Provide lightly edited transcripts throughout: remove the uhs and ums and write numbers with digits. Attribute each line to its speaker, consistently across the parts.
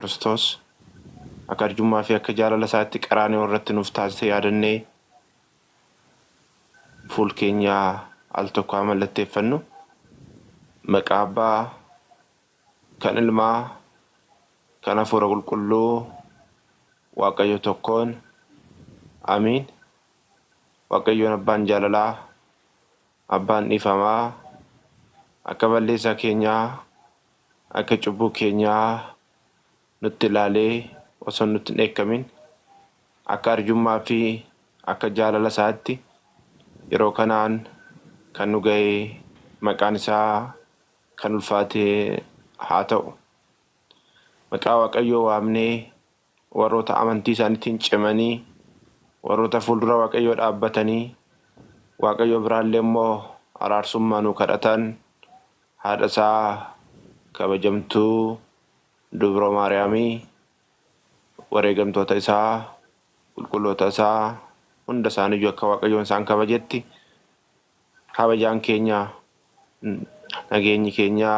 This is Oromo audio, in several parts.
Speaker 1: Kiristoos akka arjummaa fi akka jaalala isaatti qaraanioo irratti nuuf taasise yaadannee fuul keenya al tokko haa mallatteeffannu. Maqaa Abbaa kan Ilmaa kan Hafuura Qulqulluu Waaqayyo tokkoon amiin. Waaqayyoon Abbaan jaalalaa Abbaan dhiifamaa akka balleessaa keenyaa akka cubbuu keenyaa nutti ilaalee osoo nutti hin dheekkamin akka arjummaa fi akka jaalala isaatti yeroo kanaan kan nu ga'e maqaan isaa kan ulfaate haa ta'u. Maqaa Waaqayyoo waamnee warroota amantii isaaniitiin cimanii warroota fuuldura Waaqayyoo dhaabbatanii Waaqayyo biraallee immoo araarsummaa nu kadhatan haadha isaa kabajamtuu Dubroo Maariyaamii wareegamtoota isaa qulqulloota isaa hunda isaaniiyyuu akka Waaqayyoon isaan kabajetti kabajaan keenya nageenyi keenya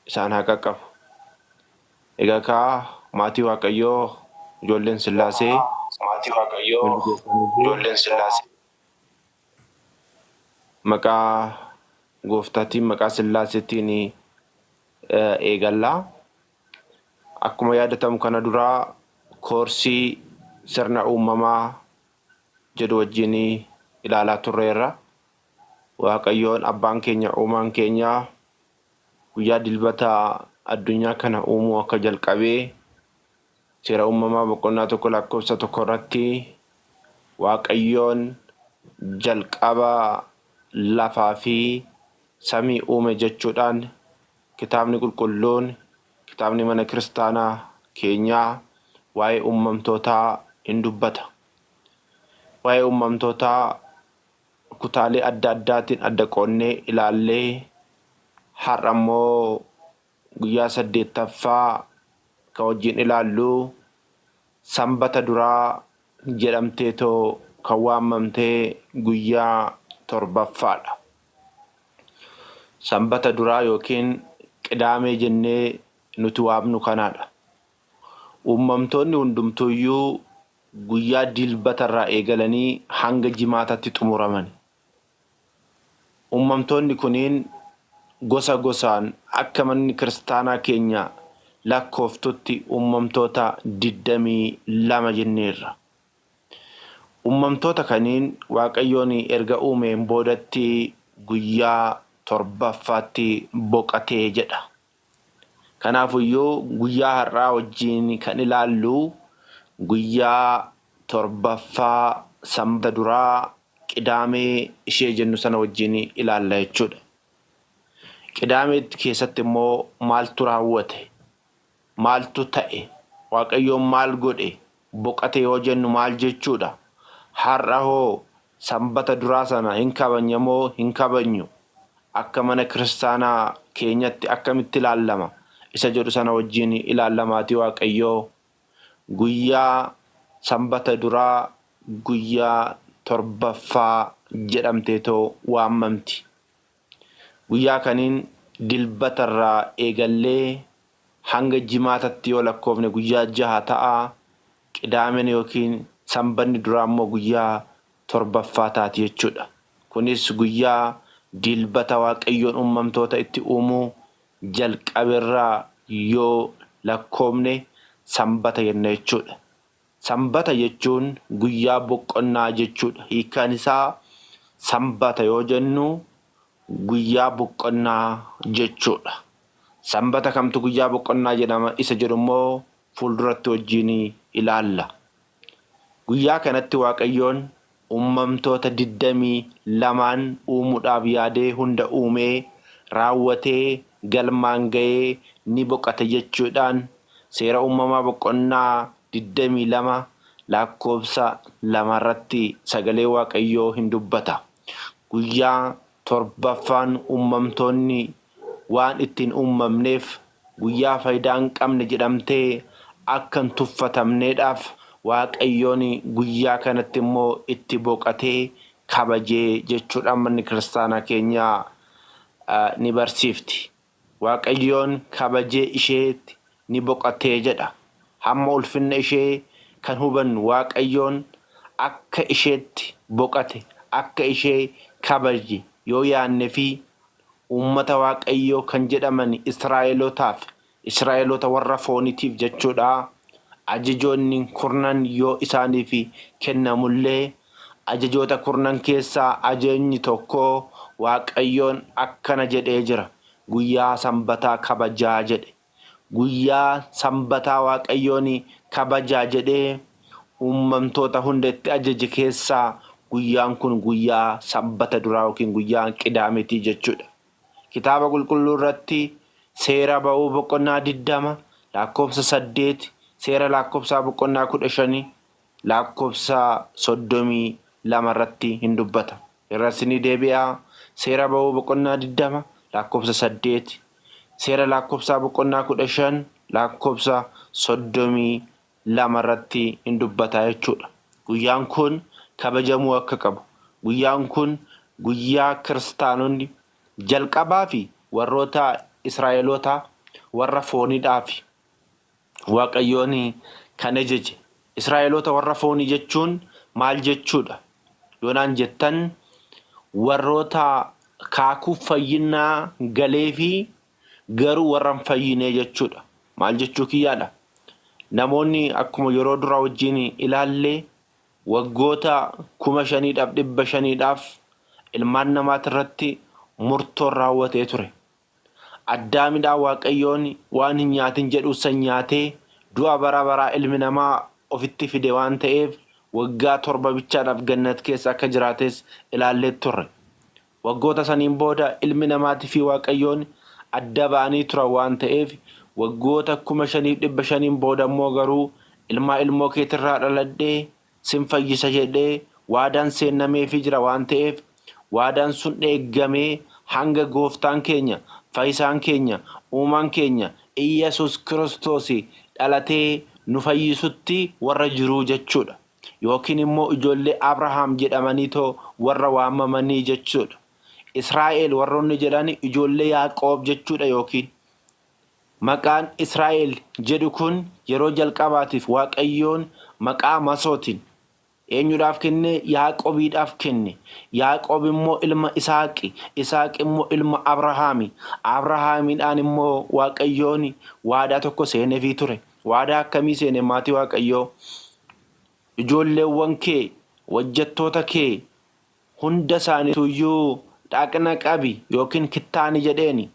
Speaker 1: isaan haa qaqqabu. Egaa kaa maatii Waaqayyoo ijoolleen Sillaasee
Speaker 2: Maatii Waaqayyoo
Speaker 1: hundi keessaniyyuu
Speaker 2: ijoolleen Sillaasee.
Speaker 1: maqaa gooftaatiin maqaa Sillaaseetiin eegallaa. Akkuma yaadatamu kana duraa koorsii sirna uumamaa jedhu wajjin ilaalaa turreerra. Waaqayyoon abbaan keenya uumaan keenya guyyaa dilbataa addunyaa kana uumuu akka jalqabee seera uumamaa boqonnaa 1 lakkoofsa 1 irratti Waaqayyoon jalqaba lafaa fi samii uume jechuudhaan kitaabni qulqulluun kitaabni mana kiristaanaa keenyaa waa'ee uumamtootaa hin dubbata. Waa'ee uumamtootaa kutaalee adda addaatiin adda qoonnee ilaallee har'a immoo guyyaa 8ffaa kan wajjin ilaallu sanbata duraa jedhamteetoo kan waamamtee guyyaa 7ffaadha. Sanbata duraa yookiin qidaamee jennee nuti waamnu kanaadha. Uumamtoonni hundumtuuyyuu guyyaa dilbatarraa eegalanii hanga jimaatatti xumuraman. Uumamtoonni kuniin gosa gosaan akka manni kiristaanaa keenya lakkooftutti uumamtoota 22 jenneerra. Uumamtoota kaniin Waaqayyoon erga uumeen boodatti guyyaa 7ffaatti boqotee jedha. Kanaafuyyuu guyyaa har'aa wajjin kan ilaallu guyyaa 7ffaa sanbata duraa qidaamee ishee jennu sana wajjin ilaalla jechuudha. Qidaamee keessatti immoo maaltu raawwate? Maaltu ta'e? Waaqayyoon maal godhe? Boqate yoo jennu maal jechuudha? Har'a hoo sanbata duraa sana hin kabajna moo hin kabajnu? Akka mana kiristaanaa keenyatti akkamitti ilaallama? Isa jedhu sana wajjin ilaallamaatii Waaqayyoo guyyaa sanbata duraa guyyaa 7ffaa jedhamteetoo waamamti. Guyyaa kaniin dilbatarraa eegallee hanga jimaatatti yoo lakkoofne guyyaa 6 ta'a. Qidaameen yookiin sanbanni duraa immoo guyyaa 7ffaa taati jechuudha. Kunis guyyaa dilbata Waaqayyoon uumamtoota itti uumuu jalqaberraa yoo lakkoofne sanbata jenna jechuudha. Sanbata jechuun guyyaa boqonnaa jechuudha. Hiikkaan isaa sanbata yoo jennu guyyaa boqonnaa jechuudha. Sanbata kamtu guyyaa boqonnaa jedhama isa jedhu immoo fuulduratti wajjin ilaalla. Guyyaa kanatti Waaqayyoon uumamtoota 22 uumuudhaaf yaadee hunda uumee raawwatee galmaan ga'ee ni boqate jechuudhaan seera uumamaa boqonnaa 22 lakkoofsa 2 irratti sagalee Waaqayyoo hin dubbata. Guyyaa 7ffaan uumamtoonni waan ittiin uumamneef guyyaa faayidaa hin qabne jedhamtee akka hin tuffatamneedhaaf Waaqayyoon guyyaa kanatti immoo itti boqatee kabajee jechuudhaan manni kiristaanaa keenyaa ni barsiifti. Waaqayyoon kabajee isheetti ni boqotee jedha. Hamma ulfinna ishee kan hubannu Waaqayyoon akka isheetti boqate, akka ishee kabaje yoo yaadne fi uummata Waaqayyoo kan jedhaman Israa'elootaaf, Israa'eloota warra fooniitiif jechuudha. Ajajoonni kurnan yoo isaaniif kennamullee ajajoota kurnan keessaa ajajni tokko Waaqayyoon akkana jedhee jira. Guyyaa sanbataa kabajaa jedhe. Guyyaa sanbataa Waaqayyoon kabajaa jedhee uumamtoota hunda itti ajaje keessaa guyyaan kun guyyaa sanbata duraa yookiin guyyaa qidaametii jechuudha. Kitaaba qulqulluu irratti seera ba'uu boqonnaa 20 lakkoofsa 8, seera lakkoofsaa boqonnaa 15 lakkoofsa 32 irratti hin dubbata. Irras ni deebi'a. Seera ba'uu boqonnaa 20 lakkoofsa 8, seera lakkoofsaa boqonnaa 15 lakkoofsa 32 irratti hin dubbata jechuudha. Guyyaan kun kabajamuu akka qabu. Guyyaan kun guyyaa kiristaanonni jalqabaa fi warroota Israa'eloota warra fooniidhaaf Waaqayyoon kan ajaje. Israa'eloota warra foonii jechuun maal jechuudha? Yoonaan jettan warroota kaakuu fayyinaa galee fi garuu warra hin fayyinee jechuudha. Maal jechuu kiyyaadha? Namoonni akkuma yeroo duraa wajjin ilaallee waggoota 5,500 ilmaan namaati irratti murtoon raawwatee ture. Addaamidhaan Waaqayyoon waan hin nyaatin jedhu san nyaatee du'a bara baraa ilmi namaa ofitti fide waan ta'eef waggaa 7 bichaadhaaf gannat keessa akka jiraates ilaallee turre. Waggoota saniin booda ilmi namaatii fi Waaqayyoon adda ba'anii turan waan ta'eef waggoota 5,500 booda immoo garuu ilmaa ilmoo keetirraa dhaladhee sin fayyisa jedhee waadaan seennameefii jira waan ta'eef waadaan sun eeggamee hanga gooftaan keenya, fayyisaan keenya, uumaan keenya Iyyasuus Kiristoos dhalatee nu fayyisutti warra jiruu jechuudha. Yookiin immoo ijoollee Abrahaam jedhamaniitoo warra waamamanii jechuudha. Israa'el warroonni jedhan ijoollee Yaaqoob jechuudha. Yookiin maqaan Israa'el jedhu kun yeroo jalqabaatiif Waaqayyoon maqaa masootiin eenyuudhaaf kenne? Yaaqoobiidhaaf kenne. Yaaqoob immoo ilma Isaaqi, Isaaq immoo ilma Abrahaami. Abrahaamiidhaan immoo Waaqayyoon waadaa tokko seeneefii ture. Waadaa akkamii seene maatii Waaqayyoo? Ijoolleewwan kee, hojjettoota kee hunda isaaniituyyuu dhaqna qabi yookiin kittaani jedheeni.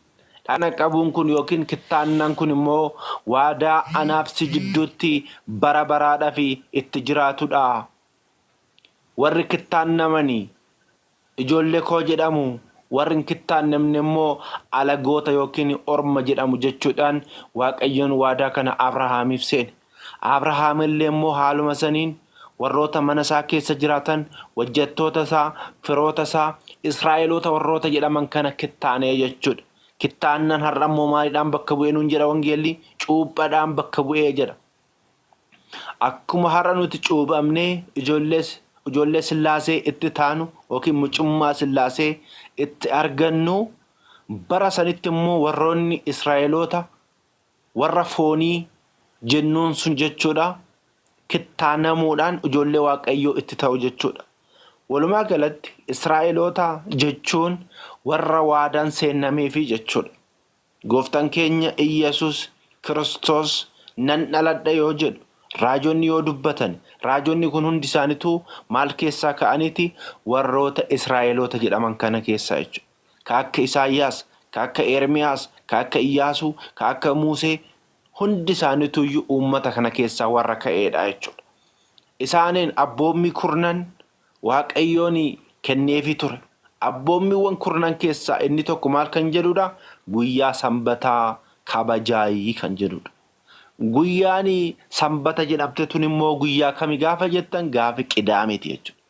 Speaker 1: Dhaqna qabuun kun yookiin kittaannaan kun immoo waadaa anaaf si jidduutti bara baraadhaaf itti jiraatudha. Warri kittaannamanii ijoollee koo jedhamu, warri hin kittaannamne immoo alagoota yookiin orma jedhamu jechuudhaan Waaqayyoon waadaa kana Abrahaamiif seene. Abrahaam illee immoo haaluma saniin warroota mana isaa keessa jiraatan, hojjettoota isaa, firoota isaa, Israa'eloota warroota jedhaman kana kittaanee jechuudha. Kittaannaan har'a immoo maaliidhaan bakka bu'ee nuun jedha wangeelli? Cuuphaadhaan bakka bu'ee jedha. Akkuma har'a nuti cuuphamnee ijoollee Sillaasee itti taanu yookiin mucummaa Sillaasee itti argannu, bara sanitti immoo warroonni Israa'eloota warra foonii jennuun sun jechuudha kittaanamuudhaan ijoollee Waaqayyoo itti ta'u jechuudha. Walumaa galatti Israa'eloota jechuun warra waadaan seennameefi jechuudha. Gooftaan keenya Iyyasuus Kiristoos nan dhaladha yoo jedhu raajonni yoo dubbatan, raajonni kun hundi isaaniitu maal keessaa ka'aniiti? Warroota Israa'eloota jedhaman kana keessaa jechuudha. Ka akka Isaayyaas, ka akka Ermiyaas, ka akka Iyyaasuu, ka akka Muusee hundi isaaniituyyuu uummata kana keessaa warra ka'eedha jechuudha. Isaaniin abboommii kurnan Waaqayyoon kenneefii ture. Abboommiiwwan kurnan keessaa inni tokko maal kan jedhudha? Guyyaa sanbataa kabajaayii kan jedhudha. Guyyaan sanbata jedhamte tun immoo guyyaa kami gaafa jettan gaafa qidaameeti jechuudha.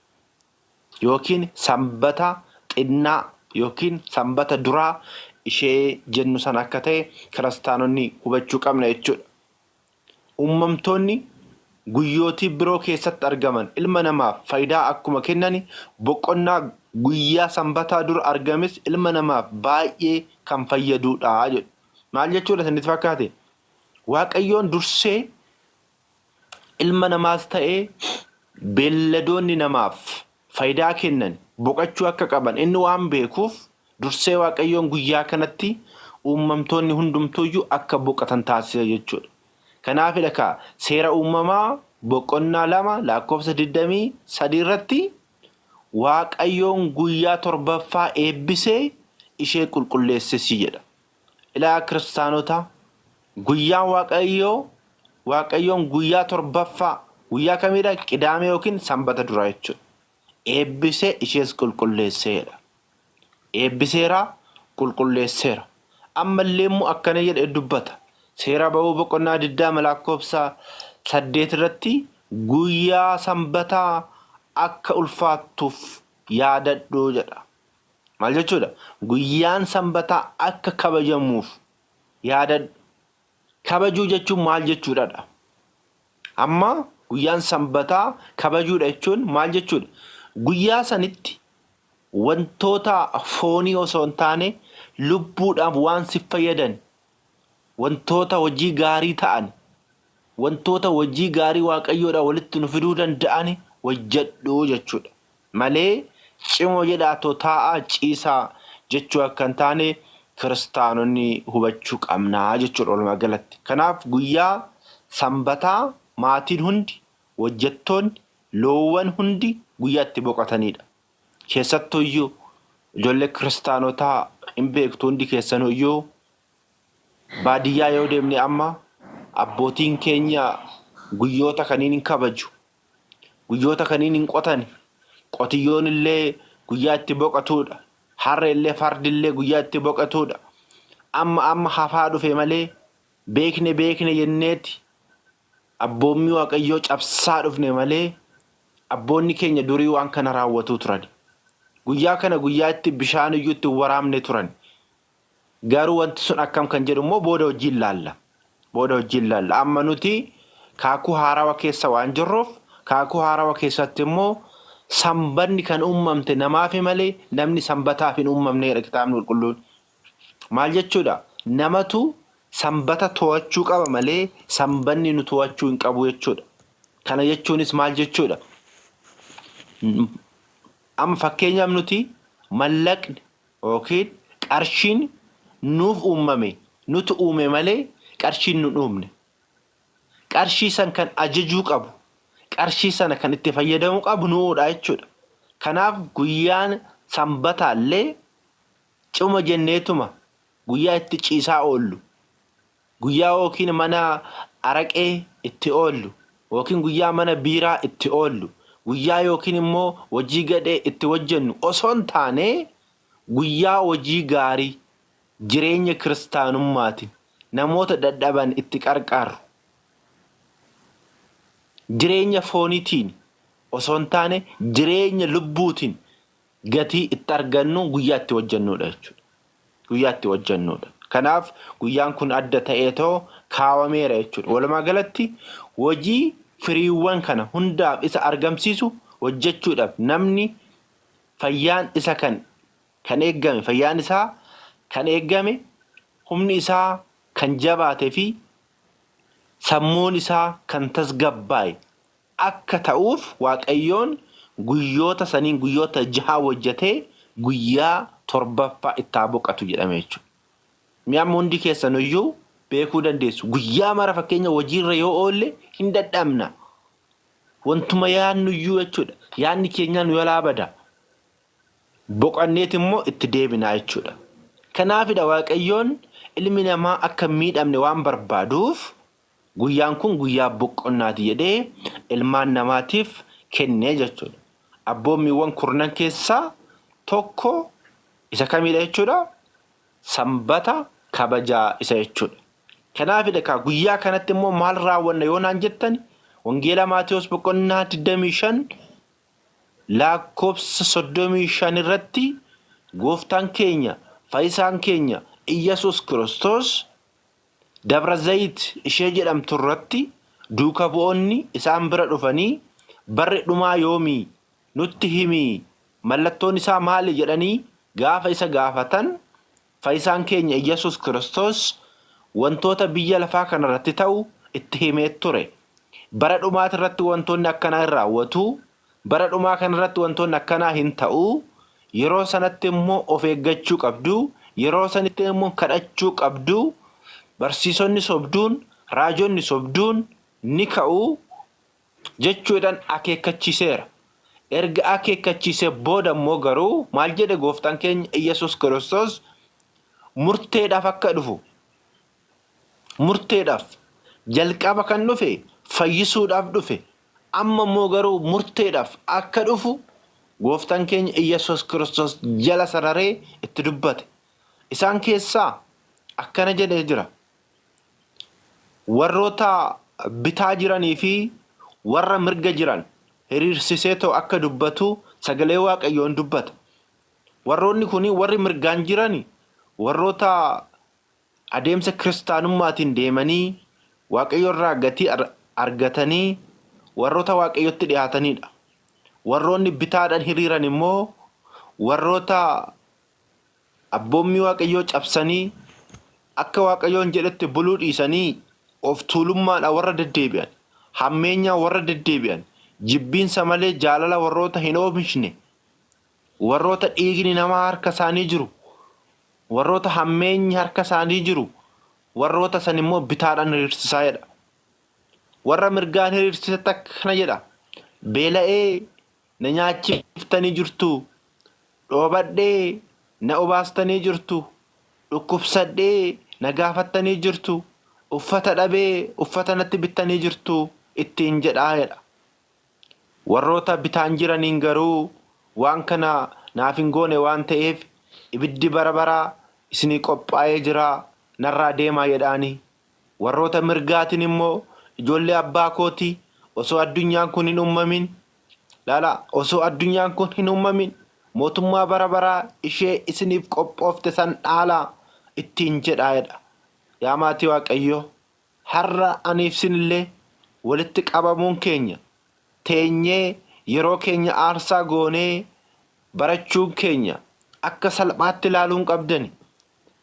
Speaker 1: Yookiin sanbata xinnaa yookiin sanbata duraa ishee jennu sana akka ta'e kiristaanonni hubachuu qabna jechuudha. Uumamtoonni guyyootii biroo keessatti argaman ilma namaaf faayidaa akkuma kennani boqonnaa guyyaa sanbataa dura argames ilma namaaf baay'ee kan fayyadudha jedhu. Maal jechuudha isinitti fakkaate? Waaqayyoon dursee ilma namaas ta'ee beelladoonni namaaf faayidaa kennan boqachuu akka qaban inni waan beekuuf dursee Waaqayyoon guyyaa kanatti uumamtoonni hundumtuuyyuu akka boqatan taasisa jechuudha. Kanaafidha kaa seera uumamaa boqonnaa 2 lakkoofsa 23 irratti Waaqayyoon guyyaa torbaffaa eebbisee ishee qulqulleessesi jedha. Ilaa kiristaanota, guyyaan Waaqayyoo, Waaqayyoon guyyaa torbaffaa guyyaa kamidha? Qidaamee yookiin sanbata duraa jechuudha. Eebbisee ishees qulqulleesseedha. Eebbiseera, qulqulleesseera. Ammallee immoo akkana jedhee dubbata. Seera ba'uu boqonnaa 20 lakkoofsa 8 irratti guyyaa sanbataa akka ulfaattuuf yaadadhu jedha. Maal jechuudha? Guyyaan sanbataa akka kabajamuuf yaadadhu. Kabajuu jechuun maal jechuudha? Amma guyyaan sanbataa kabajuudha jechuun maal jechuudha? Guyyaa sanitti wantoota foonii osoo hin taane lubbuudhaaf waan si fayyadan, wantoota hojii gaarii ta'an, wantoota hojii gaarii Waaqayyoodhaan walitti nu fiduu danda'an hojjedhu jechuudha. Malee cimoo jedhaa too taa'aa ciisaa jechuu akka hin taane kiristaanonni hubachuu qabnaa jechuudha walumaa galatti. Kanaaf guyyaa sanbataa maatiin hundi, hojjettoonni, loowwan hundi guyyaa itti boqotanidha. Keessattuyyuu ijoollee kiristaanotaa hin beektu hundi keessanuyyuu baadiyyaa yoo deemne amma abbootiin keenya guyyoota kaniin hin kabaju. Guyyoota kaniin hin qotan. Qotiyyoon illee guyyaa itti boqotuudha. Harree illee fardi illee guyyaa itti boqotuudha. Amma amma hafaa dhufe malee beekne beekne jenneeti abboommii Waaqayyoo cabsaa dhufne malee abboonni keenya durii waan kana raawwatuu turan. Guyyaa kana guyyaa itti bishaan iyyuu itti waraabne turan. Garuu wanti sun akkam kan jedhu immoo booda hojii ilaalla. Booda hojii ilaalla. Amma nuti kaakuu haarawa keessa waan jirruuf kaakuu haarawa keessatti immoo sanbanni kan uumamte namaafi malee namni sanbataaf hin uumamneedha kitaabni qulqulluun. Maal jechuudha? Namatu sanbata to'achuu qaba malee sanbanni nu to'achuu hin qabu jechuudha. Kana jechuunis maal jechuudha? Amma fakkeenyaaf nuti mallaqni yookiin qarshiin nuuf uumame nutu uume malee qarshiin nu uumne. Qarshii san kan ajajuu qabu, qarshii sana kan itti fayyadamuu qabu nuudha jechuudha. Kanaaf guyyaan sanbataallee cuma jenneetuma guyyaa itti ciisaa oollu, guyyaa yookiin mana araqee itti oollu, yookiin guyyaa mana biiraa itti oollu, guyyaa yookiin immoo hojii gadhee itti hojjennu osoo hin taane guyyaa hojii gaarii jireenya kiristaanummaatiin namoota dadhaban itti qarqaarru, jireenya fooniitiin osoo hin taane jireenya lubbuutiin gatii itti argannu guyyaa itti hojjennudha jechuudha. Guyyaa itti hojjennudha. Kanaaf guyyaan kun adda ta'ee too kaawameera jechuudha. Walumaa galatti hojii firiiwwan kana hundaaf isa argamsiisu hojjechuudhaaf namni fayyaan isa kan eeggame, fayyaan isaa kan eeggame, humni isaa kan jabaatee fi sammuun isaa kan tasgabbaa'e akka ta'uuf Waaqayyoon guyyoota saniin guyyoota jaha hojjetee guyyaa torbaffaa itti haa boqotu jedhame jechuudha. Mi'amma hundi keessanuyyuu beekuu dandeessu. Guyyaa mara fakkeenya hojiirra yoo oolle hin dadhabna. Wantuma yaadnuyyuu jechuudha. Yaadni keenya nu jalaa bada. Boqanneet immoo itti deebinaa jechuudha. Kanaafidha Waaqayyoon ilmi namaa akka miidhamne waan barbaaduuf guyyaan kun guyyaa boqonnaati jedhee ilmaan namaatiif kennee jechuudha. Abboommiiwwan kurnan keessaa tokko isa kamidha jechuudha? Sanbata kabajaa isa jechuudha. Kanaafidha kaa guyyaa kanatti immoo maal raawwanna yoo naan jettan Wangeela Maatewos boqonnaa 25 lakkoofsa 35 irratti gooftaan keenya fayyisaan keenya Iyyasuus Kiristoos Dabra Zayit ishee jedhamtu irratti duuka bu'oonni isaan bira dhufanii barri dhumaa yoomii nutti himii mallattoon isaa maali jedhanii gaafa isa gaafatan fayyisaan keenya Iyyasuus Kiristoos wantoota biyya lafaa kanarratti ta'u itti himee ture. Bara dhumaati irratti wantoonni akkanaa hin raawwatu. Bara dhumaa kanarratti wantoonni akkanaa hin ta'u. Yeroo sanatti immoo of eeggachuu qabdu. Yeroo sanatti immoo kadhachuu qabdu. Barsiisonni sobduun, raajonni sobduun ni ka'u jechuudhaan akeekkachiiseera. Erga akeekkachiisee booda immoo garuu maal jedhe gooftaan keenya Iyyasuus Kiristoos murteedhaaf akka dhufu. Murteedhaaf jalqaba kan dhufe fayyisuudhaaf dhufe. Amma immoo garuu murteedhaaf akka dhufu gooftaan keenya Iyyasuus Kiristoos jala sararee itti dubbate. Isaan keessaa akkana jedhee jira. Warroota bitaa jiranii fi warra mirga jiran hiriirsisee ta'u akka dubbatu sagalee Waaqayyoon dubbata. Warroonni kun warri mirgaan jiran warroota adeemsa kiristaanummaatiin deemanii Waaqayyo irraa gatii argatanii warroota Waaqayyotti dhiyaatanidha. Warroonni bitaadhaan hiriiran immoo warroota abboommii Waaqayyoo cabsanii akka Waaqayyoon jedhetti buluu dhiisanii of tuulummaadhaan warra deddeebi'an, hammeenyaan warra deddeebi'an, jibbiinsa malee jaalala warroota hin oomishne, warroota dhiigni namaa harka isaanii jiru, warroota hammeenyi harka isaanii jiru, warroota san immoo bitaadhaan hiriirsisaa jedha. Warra mirgaan hiriirsisetti akkana jedha. Beela'ee na nyaachiftanii jirtu, dhoobadhee na obaastanii jirtu, dhukkubsadhee na gaafattanii jirtu, uffata dhabee uffata natti bittanii jirtu ittiin jedhaa jedha. Warroota bitaan jiraniin garuu waan kana naaf hin goone waan ta'eef ibiddi bara baraa isinii qophaa'ee jira narraa deemaa jedhaani. Warroota mirgaatiin immoo ijoollee abbaa kootii osoo addunyaan kun hin uumamin laala osoo addunyaan kun hin uumamin mootummaa bara baraa ishee isiniif qophoofte san dhaalaa ittiin jedhaa jedha. Yaa maatii Waaqayyoo, har'a aniif isinillee walitti qabamuun keenya teenyee yeroo keenya aarsaa goonee barachuun keenya akka salphaatti ilaaluu hin qabdani.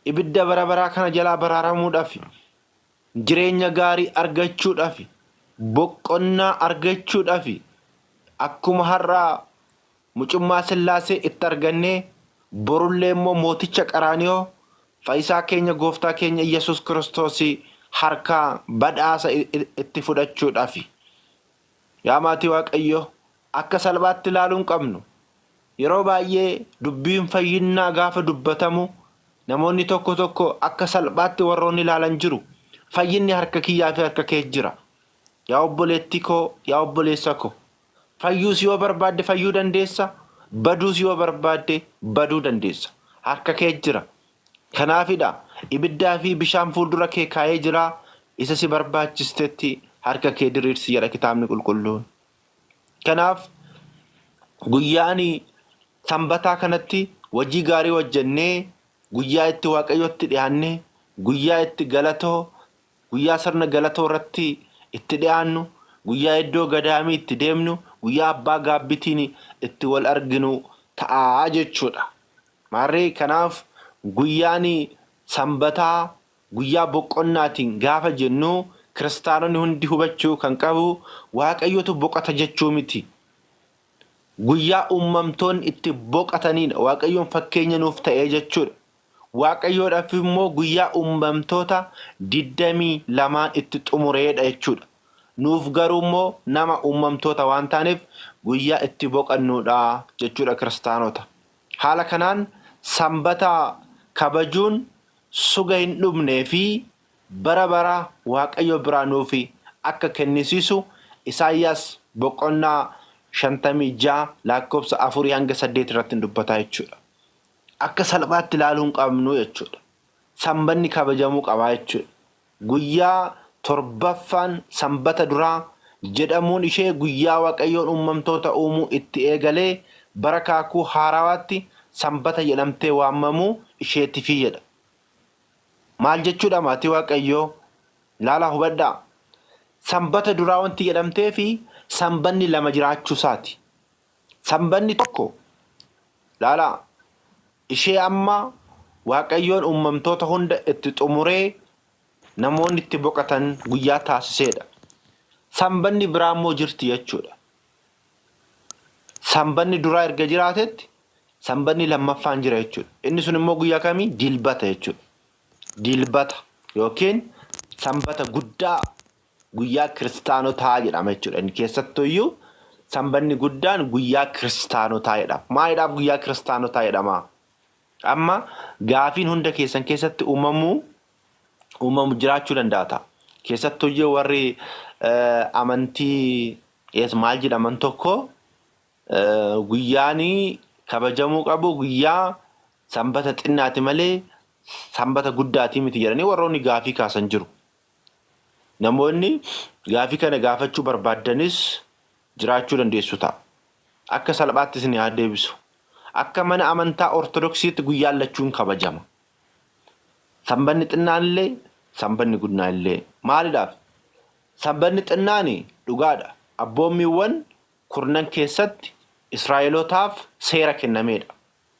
Speaker 1: Ibidda bara baraa kana jalaa baraaramuudhaaf, jireenya gaarii argachuudhaaf, boqonnaa argachuudhaaf akkuma har'a mucummaa Sillaasee itti argannee borullee immoo mooticha Qaraaniyoo fayyisaa keenya gooftaa keenya Iyyasuus Kiristoos harkaa badhaasa itti fudhachuudhaaf. Yaa maatii Waaqayyoo, akka salphaatti ilaaluu hin qabnu. Yeroo baay'ee dubbiin fayyinnaa gaafa dubbatamu namoonni tokko tokko akka salphaatti warroonni ilaalan jiru. Fayyinni harka kiyyaa fi harka kee jira. Yaa obboleettii koo, yaa obboleessa koo. Fayyuus yoo barbaadde fayyuu dandeessa, baduus yoo barbaadde baduu dandeessa. Harka kee jira. Kanaafidha ibiddaa fi bishaan fuuldura kee kaa'ee jira. Isa si barbaachistetti harka kee diriirsi jedha kitaabni qulqulluun. Kanaaf guyyaan sanbataa kanatti hojii gaarii hojjennee guyyaa itti Waaqayyotti dhiyaannee guyyaa itti galatoo guyyaa sirna galatoo irratti itti dhiyaannu guyyaa iddoo gadaamii itti deemnu guyyaa abbaa gaabbitiin itti wal arginu ta'aa jechuudha. Maarree kanaaf guyyaan sanbataa guyyaa boqonnaatiin gaafa jennu kiristaanonni hundi hubachuu kan qabu Waaqayyotu boqota jechuu miti. Guyyaa uumamtoonni itti boqotanidha. Waaqayyoon fakkeenya nuuf ta'ee jechuudha. Waaqayyoodhaaf immoo guyyaa uumamtoota 22 itti xumureedha jechuudha. Nuuf garuu immoo nama uumamtoota waan taaneef guyyaa itti boqannuudha jechuudha kiristaanota. Haala kanaan sanbata kabajuun suga hin dhumnee fi bara bara Waaqayyo biraa nuuf akka kennisiisu Isaayyaas boqonnaa 56 lakkoofsa 4 hanga 8 irratti dubbataa jechuudha. Akka salphaatti ilaaluu hin qabnu jechuudha. Sanbanni kabajamuu qabaa jechuudha. Guyyaa torbaffaan sanbata duraa jedhamuun ishee guyyaa Waaqayyoon uumamtoota uumuu itti eegalee bara kaakuu haarawaatti sanbata jedhamtee waamamuu isheetifi jedha. Maal jechuudha maatii Waaqayyoo? Ilaalaa hubadhaa. Sanbata duraa wanti jedhamtee fi sanbanni lama jiraachuu isaati. Sanbanni tokko ilaalaa ishee amma Waaqayyoon uumamtoota hunda itti xumuree namoonni itti boqotan guyyaa taasiseedha. Sanbanni biraa immoo jirti jechuudha. Sanbanni duraa erga jiraatetti sanbanni lammaffaan jira jechuudha. Inni sun immoo guyyaa kamii? Dilbata jechuudha. Dilbata yookiin sanbata guddaa guyyaa kiristaanotaa jedhama jechuudha. Inni keessattuyyuu sanbanni guddaan guyyaa kiristaanotaa jedhama. Maaliidhaaf guyyaa kiristaanotaa jedhama? Amma gaafiin hunda keessan keessatti uumamu jiraachuu danda'a ta'a. Keessattuyyuu warri amantii maal jedhaman tokko guyyaan kabajamuu qabu guyyaa sanbata xinnaati malee sanbata guddaatii miti jedhanii warroonni gaafii kaasan jiru. Namoonni gaafii kana gaafachuu barbaaddanis jiraachuu dandeessu ta'a. Akka salphaatti isin haa deebisu. Akka mana amantaa Ortodoksiitti guyyaan lachuun kabajama. Sanbanni xinnaan illee sanbanni guddaan illee maalidhaaf? Sanbanni xinnaan dhugaadha. Abboommiiwwan kurnan keessatti Israa'elootaaf seera kennameedha.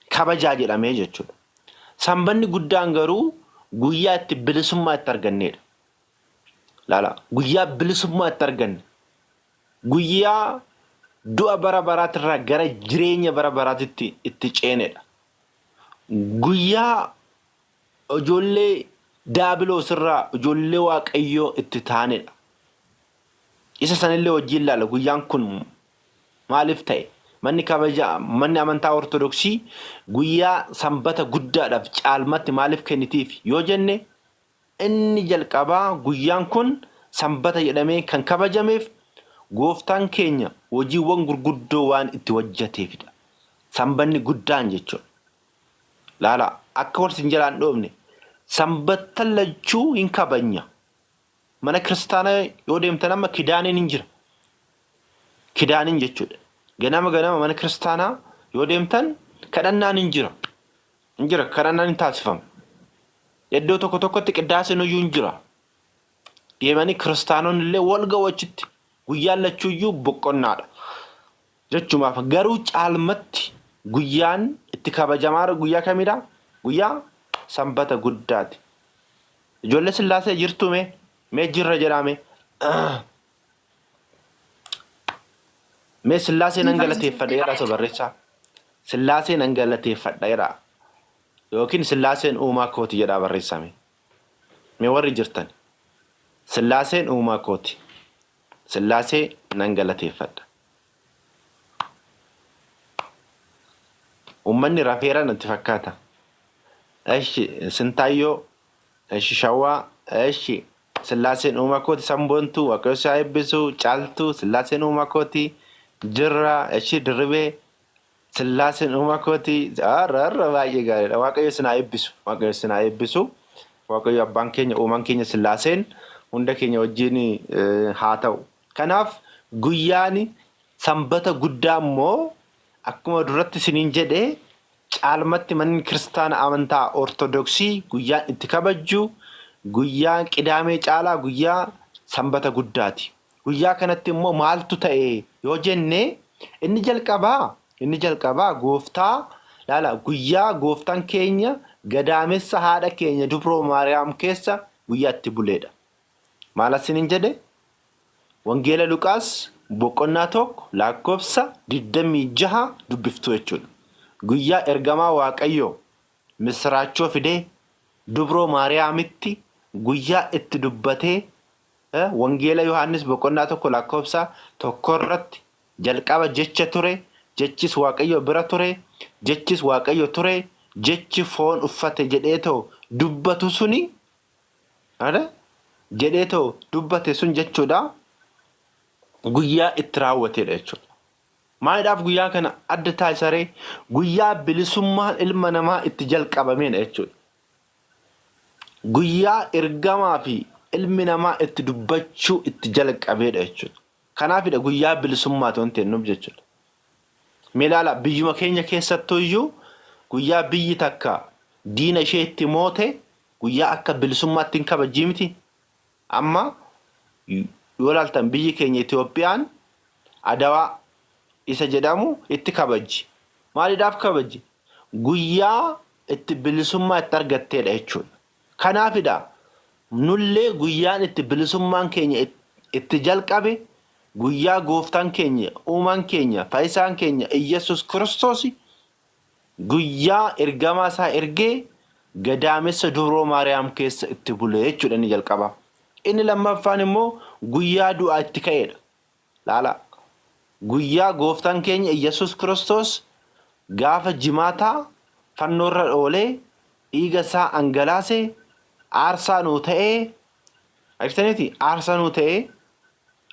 Speaker 1: Kabajaa jedhamee jechuudha. Sanbanni guddaan garuu guyyaa itti bilisummaa itti arganneedha. Laala guyyaa bilisummaa itti arganne. Guyyaa du'a bara baraatirraa gara jireenya bara baraatitti itti ceenedha. Guyyaa ijoollee daabiloos irraa ijoollee waaqayyoo itti taanedha. Isa sanillee wajjin ilaala guyyaan kun maaliif ta'e? Manni kabajaa manni amantaa Ortodoksii guyyaa sanbata guddaadhaaf caalmatti maaliif kennitiif yoo jenne inni jalqabaa guyyaan kun sanbata jedhamee kan kabajameef gooftaan keenya hojiiwwan gurguddoo waan itti hojjeteefidha. Sanbanni guddaan jechuudha. Laala akka wal sin jalaan dhoofne sanbata lachuu hin kabajna. Mana kiristaanaa yoo deemtan amma kidaaniin hin jira. Kidaaniin jechuudha. Ganama ganama mana kiristaanaa yoo deemtan kadhannaan hin jira. Hin jira kadhannaan hin taasifama. Iddoo tokko tokkotti qiddaaseen iyyuu hin jira. Deemanii kiristaanonni illee wal ga'u achitti. Guyyaan lachuuyyuu boqonnaadha. Jechumaaf garuu caalmatti guyyaan itti kabajamaa guyyaa kamidha? Guyyaa sanbata guddaati. Ijoollee Sillaasee jirtu mee? Mee jirra jedhame. Mee Sillaasee nan galateeffadha jedhaa isa barreessaa. Sillaasee nan galateeffadha jedhaa. Yookiin Sillaaseen uumaa kooti jedhaa barreessame. Mee warri jirtan. Sillaaseen uumaa kooti. Sillaasee nan galateeffadha. Uummanni rafeera natti fakkaata. Eshi Sintaayyoo, eshi Shawwaa, eshi Sillaaseen uumaa kooti Samboontuu, Waaqayyo si haa eebbisu, Caaltuu, Sillaaseen uumaa kooti, Jirraa, eshi Dirribee, Sillaaseen uumaa kooti, har'a har'a baay'ee gaariidha. Waaqayyo si haa eebbisu, Waaqayyo si haa eebbisu. Waaqayyo abbaan keenya uumaan keenya Sillaaseen hunda keenya wajjin haa ta'u. Kanaaf guyyaan sanbata guddaa immoo akkuma duratti isiniin jedhee caalmatti manni kiristaana amantaa Ortodoksii guyyaan itti kabajju guyyaa qidaamee caalaa guyyaa sanbata guddaati. Guyyaa kanatti immoo maaltu ta'e yoo jenne inni jalqabaa gooftaa laala guyyaa gooftaan keenya gadaamessa haadha keenya dubroo Maariyaam keessa guyyaa itti buleedha. Maal isiniin jedhe? Wangeela Luqaas boqonnaa 1 lakkoofsa 26 dubbiftu jechuudha. Guyyaa ergamaa Waaqayyoo misiraachoo fidee dubroo Maariyaamitti guyyaa itti dubbatee Wangeela Yohaannis boqonnaa 1 lakkoofsa 1 irratti jalqaba jecha ture, jechis Waaqayyo bira ture, jechis Waaqayyo ture, jechi foon uffate jedheetoo dubbatu suni jedheetoo dubbate sun jechuudha. Guyyaa itti raawwateedha jechuudha. Maaliidhaaf guyyaa kana adda taasisaree? Guyyaa bilisummaan ilma namaa itti jalqabameedha jechuudha. Guyyaa ergamaa fi ilmi namaa itti dubbachuu itti jalqabeedha jechuudha. Kanaafidha guyyaa bilisummaati wanti jennuuf jechuudha. Mee ilaala biyyuma keenya keessattuu iyyuu guyyaa biyyi takka diina ishee itti moote guyyaa akka bilisummaatti hin kabajjii miti. Amma yoo ilaaltan biyyi keenya Itoophiyaan Adawaa isa jedhamu itti kabajji. Maaliidhaaf kabajji? Guyyaa itti bilisummaa itti argatteedha jechuudha. Kanaafidha Nullee guyyaan itti bilisummaan keenya itti jalqabe guyyaa gooftaan keenya, uumaan keenya, fayyisaan keenya Iyyasuus Kiristoos guyyaa ergamaa isaa ergee gadaamessa Dubroo Maariyaam keessa itti bule jechuudha inni jalqaba. Inni lammaffaan immoo guyyaa du'aa itti ka'edha. Laala. Guyyaa gooftaan keenya Iyyasuus Kiristoos gaafa jimaataa fannoorra oolee dhiiga isaa dhangalaasee aarsaa nuu ta'ee, argitaniiti, aarsaa nuu ta'ee,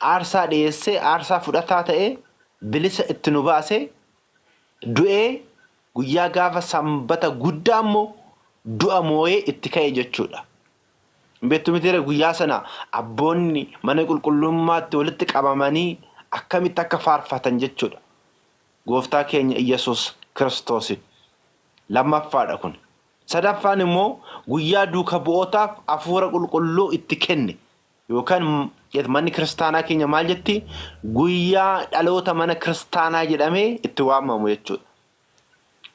Speaker 1: aarsaa dhiyeessee, aarsaa fudhataa ta'ee, bilisa itti nu baasee, du'ee guyyaa gaafa sanbata guddaa immoo du'a moo'ee itti ka'e jechuudha. Beektu miti, guyyaa sana abboonni mana qulqullummaatti walitti qabamanii akkamitti akka faarfatan jechuudha. Gooftaa keenya Iyyasuus Kiristoosin. Lammaffaadha kun. Sadaffaan immoo guyyaa duuka bu'ootaaf hafuura qulqulluu itti kenne, yookaan manni kiristaanaa keenya maal jetti? Guyyaa dhaloota mana kiristaanaa jedhamee itti waamamu jechuudha.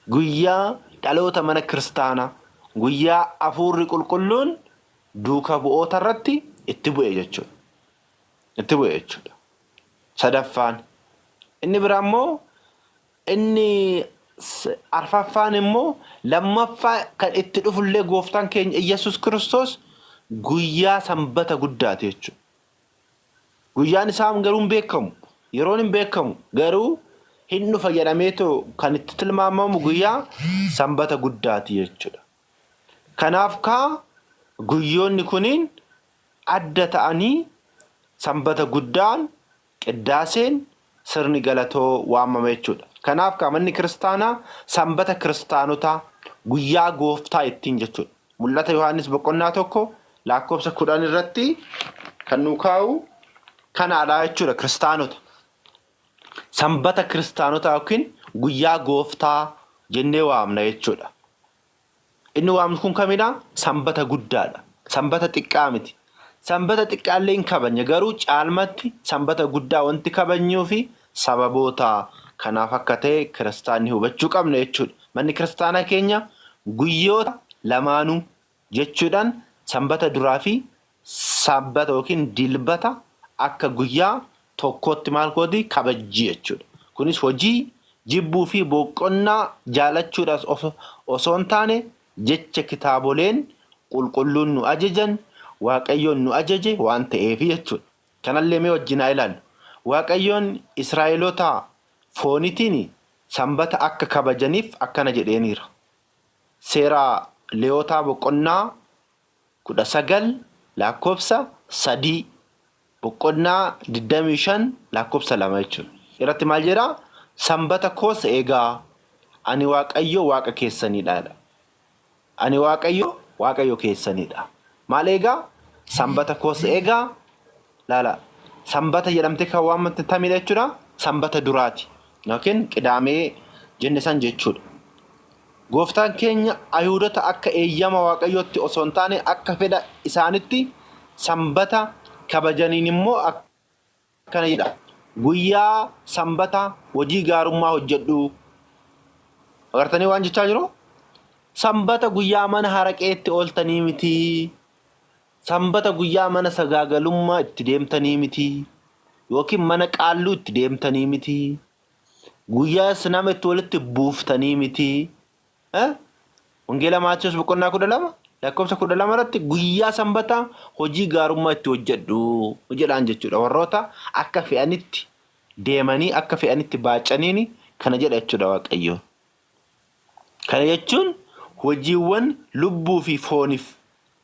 Speaker 1: Guyyaa dhaloota mana kiristaanaa, guyyaa hafuurri qulqulluun duuka bu'oota irratti itti bu'e jechuudha. Itti bu'e jechuudha. Sadaffaan. Inni biraa immoo, inni arfaffaan immoo, lammaffaa kan itti dhufullee gooftaan keenya Iyyasuus Kiristoos guyyaa sanbata guddaati jechuudha. Guyyaan isaa garuu hin beekamu. Yeroon hin beekamu. Garuu hin dhufa jedhameetoo kan itti tilmaamamu guyyaa sanbata guddaati jechuudha. Kanaaf kaa guyyoonni kuniin adda ta'anii sanbata guddaan qiddaaseen sirni galatoo waamama jechuudha. Kanaaf kaa manni kiristaanaa sanbata kiristaanotaa, guyyaa gooftaa ittiin jechuudha. Mul'ata Yohaannis boqonnaa 1 lakkoofsa 10 irratti kan nu kaa'u kanaadha jechuudha kiristaanota. Sanbata kiristaanotaa yookiin guyyaa gooftaa jennee waamna jechuudha. Inni waamnu kun kamidha? Sanbata guddaadha. Sanbata xiqqaa miti. Sanbata xiqqaallee hin kabajna, garuu caalmatti sanbata guddaa wanti kabajnuu fi sababoota kanaaf akka ta'e kiristaanni hubachuu qabna jechuudha. Manni kiristaanaa keenya guyyoota lamaanuu jechuudhaan sanbata duraa fi sanbata yookiin dilbata akka guyyaa tokkootti maal gooti? Kabajji jechuudha. Kunis hojii jibbuu fi boqonnaa jaalachuudhaas osoo hin taane, jecha kitaaboleen qulqulluun nu ajajan, Waaqayyoon nu ajaje waan ta'eef jechuudha. Kanallee mee wajjin haa ilaallu. Waaqayyoon Israa'eloota foonitiin sanbata akka kabajaniif akkana jedheeniira. Seera Leewotaa boqonnaa 19 lakkoofsa 3, boqonnaa 25 lakkoofsa 2 jechuudha. Irratti maal jedhaa? "Sanbata koos eegaa, ani Waaqayyo Waaqa keessanidha." Ani Waaqayyo Waaqayyo keessanidha. Maal eegaa? Sanbata koos eegaa. Laala, sanbata jedhamte kan waamamte tamidha jechuudha. Sanbata duraati. Yookiin qidaamee jenne san jechuudha. Gooftaan keenya Ayhuudota akka eeyyama Waaqayyootti osoo hin taane akka fedha isaanitti sanbata kabajaniin immoo akkana jedha. "Guyyaa sanbata hojii gaarummaa hojjedhu." Agartanii waan jechaa jiru? Sanbata guyyaa mana haraqeetti ooltanii miti. Sanbata guyyaa mana sagaagalummaa itti deemtanii miti. Yookiin mana qaalluu itti deemtanii miti. Guyyaa nama itti walitti buuftanii miti. Wangeela Maatiyus boqonnaa 12 lakkoofsa 12 irratti "Guyyaa sanbataa hojii gaarummaa itti hojjedhu" jedhaan jechuudha. Warroota akka fe'anitti deemanii akka fe'anitti baacaniini kana jedha jechuudha Waaqayyo. Kana jechuun hojiiwwan lubbuu fi fooniif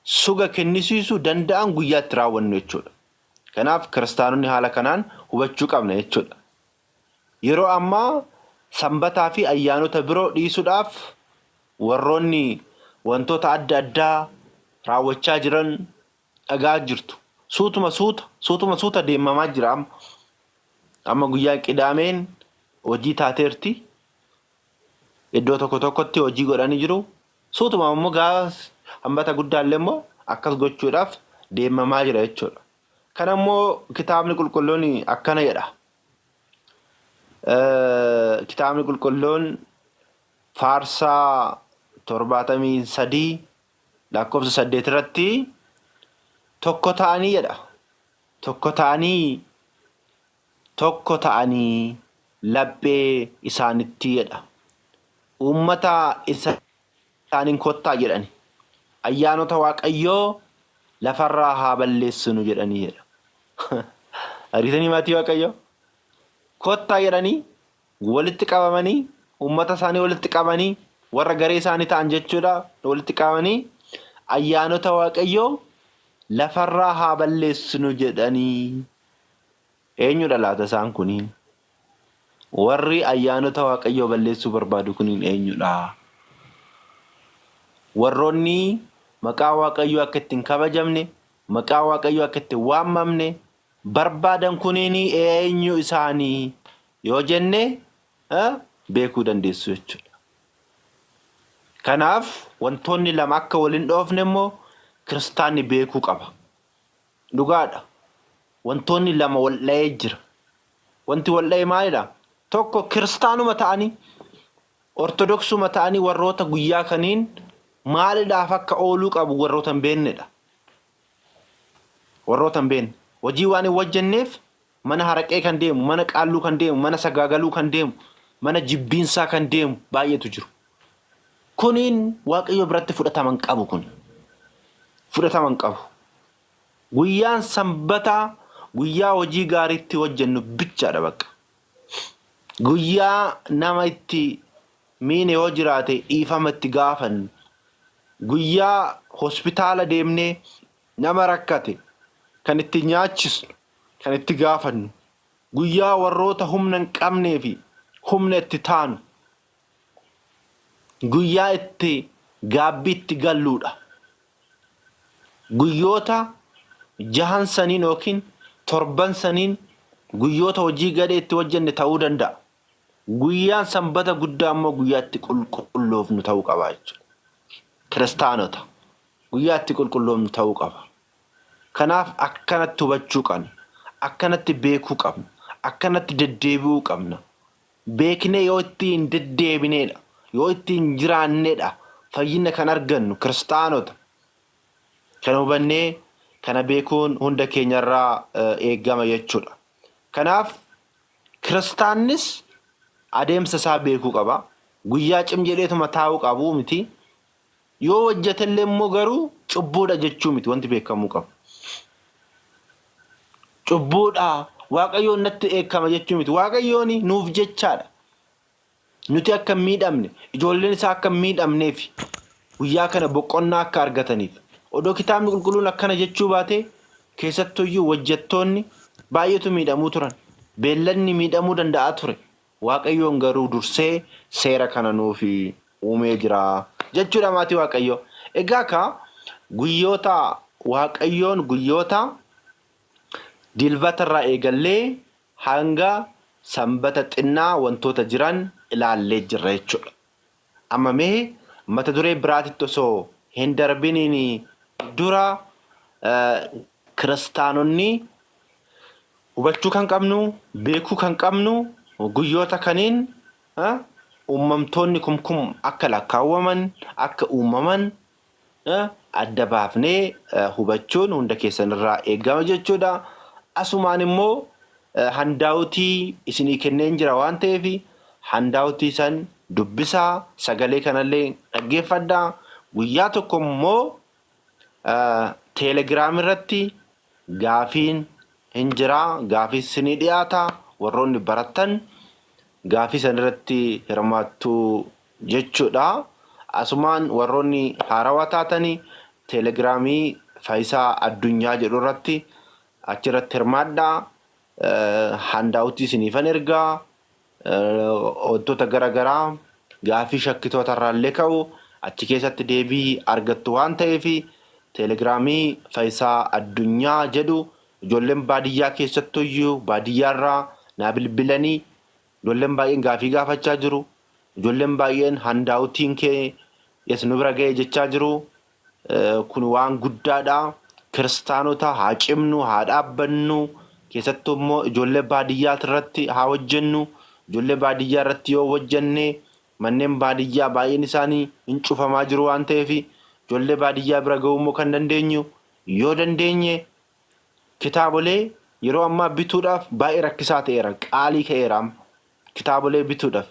Speaker 1: suga kennisiisuu danda'an guyyaa itti raawwannu jechuudha. Kanaaf kiristaanonni haala kanaan hubachuu qabna jechuudha. Yeroo ammaa sanbataa fi ayyaanota biroo dhiisuudhaaf warroonni wantoota adda addaa raawwachaa jiran dhagaa jirtu. Suutuma suuta, suutuma suuta deemamaa jira amma. Amma guyyaa qidaameen hojii taateerti. Iddoo tokko tokkotti hojii godhanii jiru. Suutuma immoo gaafa sanbata guddaallee immoo akkas gochuudhaaf deemamaa jira jechuudha. Kana immoo kitaabni qulqulluun akkana jedha. Kitaabni qulqulluun Faarsaa 73 lakkoofsa 8 irratti Tokko ta'anii jedha. Tokko ta'anii tokko ta'anii laphee isaanitti jedha. Uummata isaaniin kottaa jedhani. Ayyaanota Waaqayyoo lafarraa haa balleessinu jedhanii jedha. Argitanii maatii Waaqayyoo? Kottaa jedhanii walitti qabamanii uummata isaanii walitti qabanii warra garee isaanii ta'an jechuudha walitti qabamanii ayyaanota Waaqayyoo lafarraa haa balleessinu jedhanii. Eenyudha laata isaan kuniin? Warri ayyaanota Waaqayyoo balleessuu barbaadu kuniin eenyudha? Warroonni maqaa Waaqayyoo akka ittiin kabajamne, maqaa Waaqayyoo akka ittiin waamamne barbaadan kuniin eenyu isaanii yoo jenne beekuu dandeessu jechuudha. Kanaaf wantoonni lama akka waliin dhoofne immoo kiristaanni beekuu qaba. Dhugaadha. Wantoonni lama wal dha'ee jira. Wanti wal dha'e maalidha? Tokko kiristaanuma ta'anii ortodoksuma ta'anii warroota guyyaa kaniin maalidhaaf akka ooluu qabu warroota hin beeknedha. Warroota hin beekne. Hojii waan hin hojjenneef mana haraqee kan deemu, mana qaalluu kan deemu, mana sagaagaluu kan deemu, mana jibbiinsaa kan deemu baay'eetu jiru. Kuniin Waaqayyo biratti fudhatama hin qabu kun. Fudhatama hin qabu. Guyyaan sanbataa guyyaa hojii gaariitti hojjennu bichaadha bakka. Guyyaa nama itti miine yoo jiraate dhiifama itti gaafannu. Guyyaa hospitaala deemnee nama rakkate kan itti nyaachisnu, kan itti gaafannu. Guyyaa warroota humna hin qabnee fi humna itti taanu. Guyyaa itti gaabbii itti galluudha. Guyyoota jahan saniin yookiin torban saniin guyyoota hojii gadhee itti hojjenne ta'uu danda'a. Guyyaan sanbata guddaa immoo guyyaa itti qulqulloofnu ta'uu qaba jechuudha. Kiristaanota guyyaa itti qulqulloofnu ta'uu qaba. Kanaaf akkanatti hubachuu qabna. Akkanatti beekuu qabna. Akkanatti deddeebi'uu qabna. Beeknee yoo ittiin deddeebineedha. Yoo ittiin jiraannedha. Fayyina kan argannu kiristaanota. Kana hubannee kana beekuun hunda keenyarraa eegama jechuudha. Kanaaf kiristaannis adeemsa isaa beekuu qaba. Guyyaa cim jedheetuma taa'uu qabu miti. Yoo hojjetellee immoo garuu cubbuudha jechuu miti wanti beekamuu qabu. Cubbuudha Waaqayyoon natti eekama jechuu miti. Waaqayyoon nuuf jechaadha. Nuti akka hin miidhamne, ijoolleen isaa akka hin miidhamneef guyyaa kana boqonnaa akka argataniif. Odoo kitaabni qulqulluun akkana jechuu baate keessattuyyuu hojjettoonni baay'eetu miidhamuu turan. Beelladni miidhamuu danda'a ture. Waaqayyoon garuu dursee seera kana nuuf uumee jira jechuudha maatii Waaqayyoo. Egaa ka guyyoota Waaqayyoon guyyoota dilbata irraa eegallee hanga sanbata xinnaa wantoota jiran ilaallee jirra jechuudha. Amma mee mata duree biraatitti osoo hin darbiniin dura kiristaanonni hubachuu kan qabnu, beekuu kan qabnu guyyoota kaniin uumamtoonni kumkum akka lakkaawwaman, akka uumaman adda baafnee hubachuun hunda keessanirraa eegama jechuudha. Asumaan immoo handaawutii isinii kenneen jira waan ta'eef handaawutii san dubbisaa sagalee kanallee dhaggeeffadhaa. Guyyaa tokko immoo teelegiraam irratti gaafiin hin jira. Gaafii isinii dhiyaata. Warroonni barattan gaafii san irratti hirmaattuu jechuudha. Asumaan warroonni haarawaa taatanii teelegiraamii Faayisaa Addunyaa jedhu irratti achirratti hirmaadhaa. Handaawutii isiniifan ergaa. Wantoota garaagaraa gaafii shakkitoota irraallee ka'u achi keessatti deebii argattu waan ta'eef teelegiraamii Faayisaa Addunyaa jedhu ijoolleen baadiyyaa keessattuyyuu baadiyyaarraa naa bilbilanii ijoolleen baay'een gaafii gaafachaa jiru. Ijoolleen baay'een handaawutiin kee yes nu bira ga'e jechaa jiru. Kun waan guddaadha. Kiristaanota haa cimnu, haa dhaabbannu. Keessattuu immoo ijoollee baadiyyaa irratti haa hojjennu. Ijoollee baadiyyaa irratti yoo hojjenne manneen baadiyyaa baay'een isaanii hin cufamaa jiru waan ta'eef ijoollee baadiyyaa bira ga'uu immoo kan dandeenyu Yoo dandeenye kitaabolee yeroo ammaa bituudhaaf baay'ee rakkisaa ta'eera. Qaalii ka'eera amma kitaabolee bituudhaaf.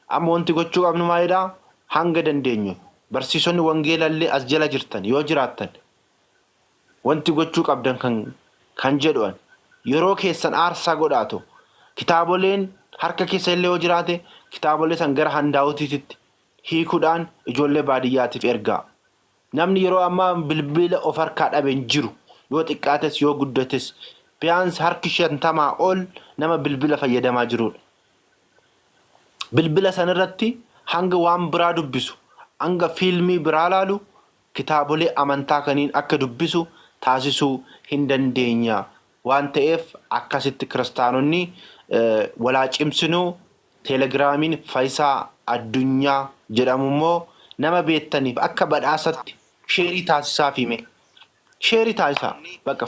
Speaker 1: Amma wanti gochuu qabnu maalidhaa? Hanga dandeenyu barsiisonni wangeelallee as jala jirtan yoo jiraattan wanti gochuu qabdan kan jedhuan yeroo keessan aarsaa godhaatu kitaaboleen harka keessa illee yoo jiraate kitaabolee san gara handaa'utiitti hiikuudhaan ijoollee baadiyyaatiif ergaa. Namni yeroo ammaa bilbila of harkaa dhabe hin jiru. Yoo xiqqaates yoo guddates biyaans harki 50 ol nama bilbila fayyadamaa jirudha. Bilbila sanarratti hanga waan biraa dubbisu, hanga fiilmii biraa laalu kitaabolee amantaa kaniin akka dubbisu taasisuu hin dandeenya. Waan ta'eef akkasitti kiristaanonni walaa cimsinuu. Teelegiraamiin Faayisaa Addunyaa jedhamu immoo nama beektaniif akka badhaasatti share taasisaa hime. Share taasisaa. Bakka